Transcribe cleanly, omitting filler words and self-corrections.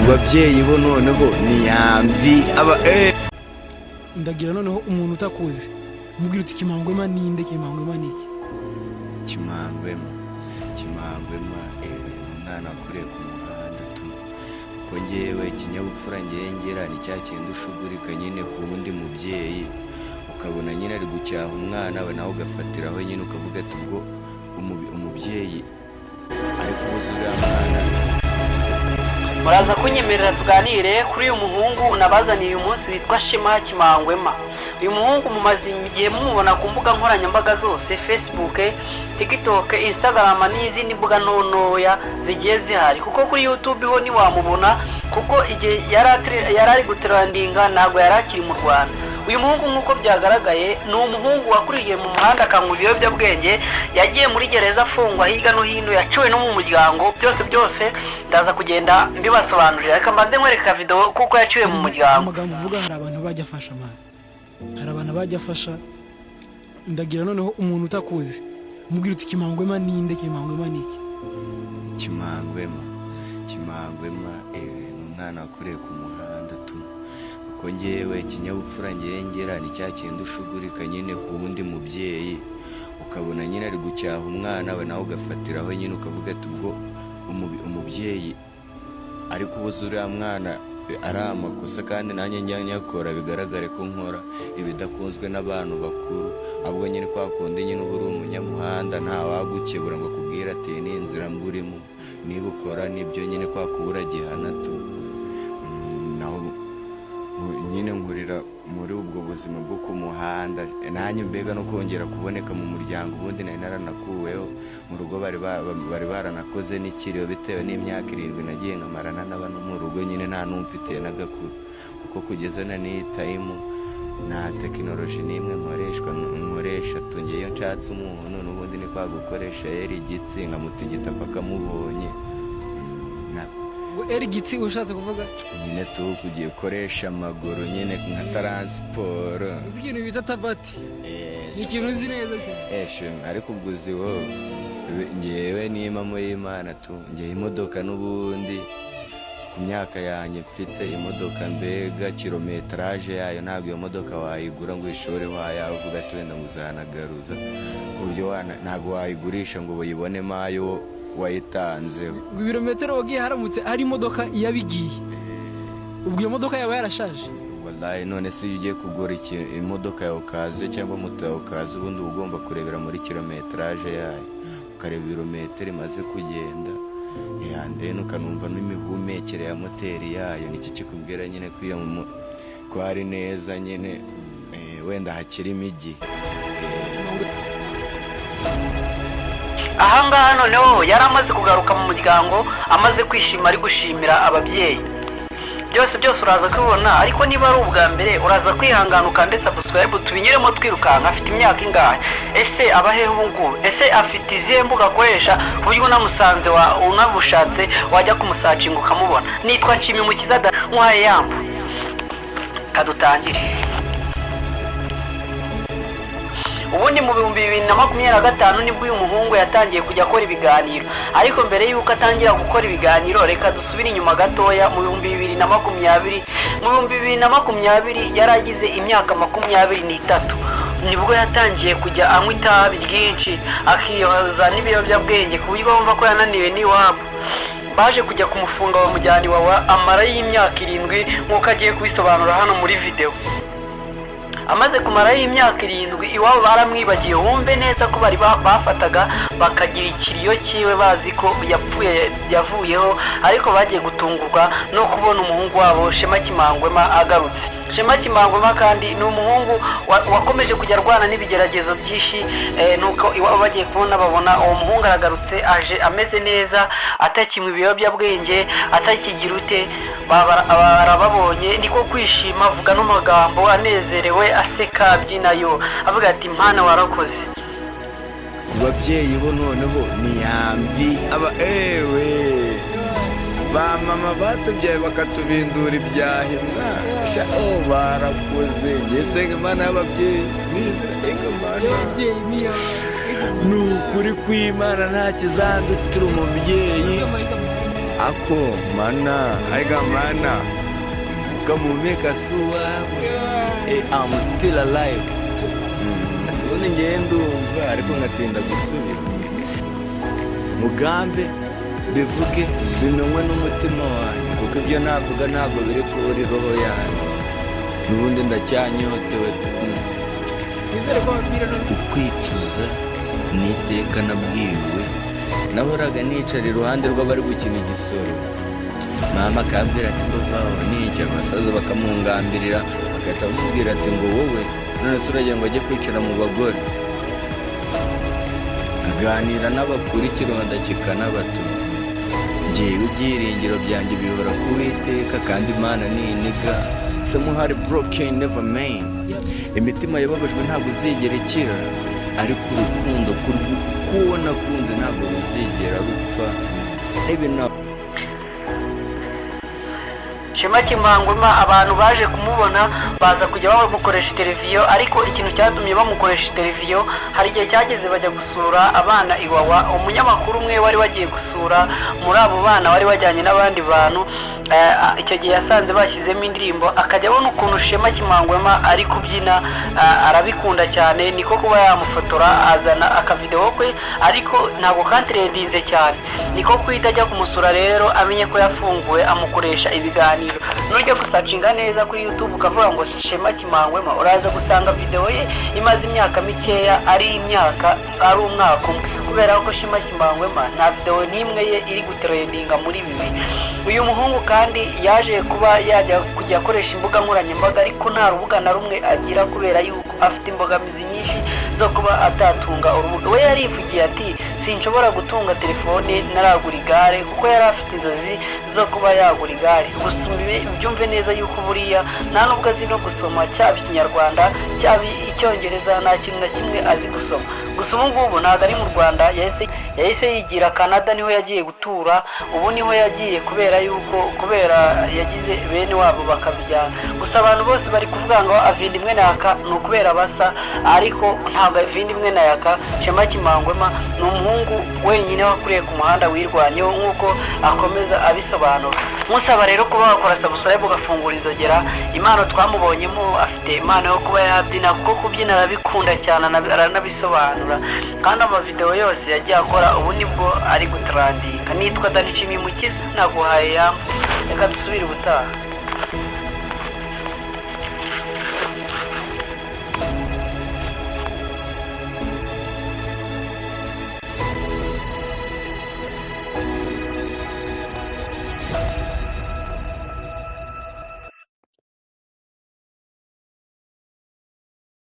Babyeyi bo noneho ni yambi aba. Ndagira noneho umuntu utakuzi umubwira uti: "Kimangwema ninde? Kimangwema ni iki?" Kimangwema, Kimangwema ni umwana wakuriye ku muhanda tu, kuko ngewe ikinyabupfura ngewe ngira ni cya kindi ushugurika nyine ku wundi mubyeyi, ukabona nyine ari gucyaha umwana we, nawe ugafatiraho nyine ukavuga ati: "Ubwo umubyeyi ari kubuza uriya mwana." Muraza kunyemerera tuganire kuri uyu muhungu nabazaniye uyu munsi witwa Shema Kimangwema. Uyu muhungu mumaze igihe mumubona ku mbuga nkoranyambaga zose: Facebook, TikTok, Instagram n'izindi mbuga ntoya zigiye zihari, kuko kuri YouTube ho ntiwamubona, kuko igihe yari ari gutrendinga ntabwo yari akiri mu Rwanda. Uyu muhungu, nk'uko byagaragaye, ni umuhungu wakuriye mu muhanda, akanywa ibiyobyabwenge, yagiye muri gereza, afungwa hirya no hino, yaciwe no mu muryango. Byose byose ndaza kugenda mbibasobanurira. Reka mbanze nkwereka video kuko yaciwe mu muryango. Amagambo uvuga, hari abantu bajya afasha man, hari abantu bajya afasha. Ndagira noneho umuntu utakuzi umubwira uti: "Kimangwema ninde? Kimangwema ni iki?" Kimangwema, Kimangwema ni umwana wakuriye ku muhanda tu, kuko ngewe ikinyabupfura ngewe ngira ni cya kindi ushugurika nyine ku wundi mubyeyi, ukabona nyine ari gucyaha umwana we, nawe ugafatiraho nyine ukavuga ati: "Ubwo umubyeyi ari kubuza uriya mwana ari amakosa, kandi nanjye njya nyakora, bigaragare ko nkora ibidakunzwe n'abantu bakuru." Ahubwo nyine kwa kundi nyine uba uri umunyamuhanda, ntawagukebura ngo akubwire ati: "Iyi ni inzira mburimo, niba ukora nibyo." Nyine kwa kubura gihana tu. Naho nyine nkurira muri ubwo buzima bwo ku muhanda, nanjye mbega no kongera kuboneka mu muryango. Ubundi nari naranakuweho mu rugo, bari baranakoze n'ikiriyo bitewe n'imyaka 7 nagiye nkamarana n'aba no mu rugo nyine nta n'umfitiye n'agakuru, kuko kugeza na n'iyi time nta tekinoloji n'imwe nkoreshwa nkoresha tungiye. Iyo nshatse umuntu n'ubundi ni kwa gukoresha yeri igitsi, nkamutigita mpaka mubonye. Ngo eri gitsi ushatse kuvuga? Nyine tu kugiye ukoresha amaguru nyine nka transport. Uzi ikintu bita tabati? Ni ikintu uzi neza cyane. Eshe, ariko ubwo uzi wowe, ngewe n'impamo y'Imana tu, ngewe imodoka n'ubundi ku myaka yanjye mfite imodoka, mbega kilométrage yayo, ntabwo iyo modoka wayigura ngo uyishore wayawe uvuga ati wenda ngo uzanagaruza, ku buryo ntabwo wayigurisha ngo uyibonemo ayo wayitanzeho. Ngo ibirometero wagiye, haramutse hari imodoka yabigiye, ubwo iyo modoka yaba yarashaje. Wallahi, none se iyo ugiye kugura imodoka yawe ukaza cyangwa moto yawe ukaza, ubundi uba ugomba kurebera muri kilométrage yayo, ukareba ibirometero imaze kugenda, yandeni ukanumva n'imihumekere ya moteri yayo. Nicyo kikubwira nyine ko iyo ko ari neza nyine, wenda hakirimo igihe. Ahangaha noneho yari amaze kugaruka mu muryango, amaze kwishima, ari gushimira ababyeyi. Byose byose uraza kubibona, ariko niba ari ubwa mbere uraza kwihangana ukande subscribe, tubinyuremo twirukanka. Afite imyaka ingahe? Ese aba hehe ubu ngubu? Ese afite izihe mbuga akoresha ku buryo unamusanze unamushatse wajya kumusearchinga ukamubona? Nitwa Nshimimukiza da nkuhaye yambu, kadutangire. Ubundi mu 2025 nibwo uyu muhungu yatangiye kujya akora ibiganiro. Ariko mbere y'uko atangira gukora ibiganiro, reka dusubire inyuma gatoya mu 2020. Mu 2020 yari agize imyaka 23, nibwo yatangiye kujya anywa itabi ryinshi, akiyoza n'ibiyobyabwenge, ku buryo bumva ko yananiwe n'iwabo. Baje kujya kumufunga, bamujyana iwawa, amarayo y'imyaka 7, nk'uko agiye kubisobanura hano muri videwo. Amaze kumarayo imyaka 7, iwabo baramwibagiye. Wumve neza ko bari bafataga bakagira ikiriyo cyiwe, bazi ko yapfuye, yavuyeho, ariko bagiye gutungurwa no kubona umuhungu wabo Shema Kimangwema agarutse. Shema Kimangwema kandi ni umuhungu wakomeje kujya arwana n'ibigeragezo byinshi. Nuko iwabo bagiye kubona babona uwo muhungu aragarutse, aje ameze neza, atakinywa ibiyobyabwenge, atakigira ute. Barababonye niko kwishima, avuga n'amagambo anezerewe, aseka, abyina yo avuga ati: "Mpana warakoze." Ku babyeyi bo noneho ni yambi aba ewe ba mama batubyaye bakatubindura ibyahimwa sha, oh, barakoze. Nge nsenga Imana y'ababyeyi nizera ego Mana. Y'ababyeyi ni Ni ukuri kw'Imana, nta kizandutira umubyeyi. Ako mana, haiga mana, ukamuhumeka si uwawe. I'm still alive. Si ubundi ngewe ndumva ariko ngatinda gusubiza. Mugambe bivuge bimenywe n'umutima wanjye, kuko ibyo navuga ntabwo biri kuri roho yanjye. N'ubundi ndacyanyotewe. Nizere ko wabwira none. Ukwicuza ni iteka nabwiwe. Nahoraga nicara iruhande rw'abari gukina igisoro, mama akambwira ati ngo vaho niki, abasaza bakamungambirira, bagahita bamubwira ati ngo wowe none se uragira ngo ajye kwicara mu bagore. Aganira n'abakuru, ikironda kikanabatuma. Ngewe ibyiringiro byanjye bihora ku Uwiteka, kandi Imana niniga. Some heart broken never mend. Imitima yababajwe ntabwo uzigera ikira, ariko urukundo k'uwo nakunze ntabwo ruzigera rupfa. Ibi na Shema Kimangwema, abantu baje kumubona baza kujya bamukoresha interview. Ariko ikintu cyatumye bamukoresha interview, hari igihe cyageze bajya gusura abana Iwawa. Umunyamakuru umwe wari wagiye gusura muri abo bana wari wajyanye n'abandi bantu, icyo gihe yasanze bashyizemo indirimbo, akajya abona ukuntu Shema Kimangwema ari kubyina, arabikunda cyane, niko kuba yamufotora azana akavidewo kwe, ariko ntabwo kantrendinze cyane. Niko kuhita ajya kumusura rero, amenye ko yafunguwe, amukoresha ibiganiro. Nujya gusearchinga neza kuri YouTube ukavuga ngo Shema Kimangwema, uraza gusanga video ye imaze imyaka mikeya, ari imyaka, ari umwaka umwe, kubera ko Shema Kimangwema nta video n'imwe ye iri gutrendinga muri ibi bihe. Uyu muhungu kandi yaje kuba yajya kujya akoresha imbuga nkoranyambaga, ariko nta rubuga na rumwe agira, kubera yuko afite imbogamizi nyinshi zo kuba atatunga urubuga. We yarivugiye ati: "Sinshobora gutunga telefone ntaragura igare", kuko yari afite inzozi zo kuba yagura igare. Gusa ubyumve neza yuko buriya nta nubwo azi no gusoma, cyaba Ikinyarwanda cyaba Icyongereza, nta kintu na kimwe azi gusoma. Gusa ubu ngubu ntabwo ari mu Rwanda, yahise yigira Canada, niho yagiye gutura ubu, niho yagiye kubera yuko kubera yagize bene wabo bakabijyana. Gusa abantu bose bari kuvuga ngo avindimwe na Yaka, ni ukubera basa, ariko ntabwo avindimwe na Yaka. Shema Kimangwema ni umuhungu wenyine wakuriye ku muhanda, wirwanyeho nk'uko akomeza abisobanura. Musaba rero kuba wakora subscribe, ugafungura inzogera. Impano twamubonyemo, afite impano yo kuba yabyina, kuko kubyina arabikunda cyane, aranabisobanura, kandi amavideo yose yagiye akora ubu nibwo ari gutrendinga. Nitwa Dani Mukiza, naguhaye yamba, reka dusubire ubutaha.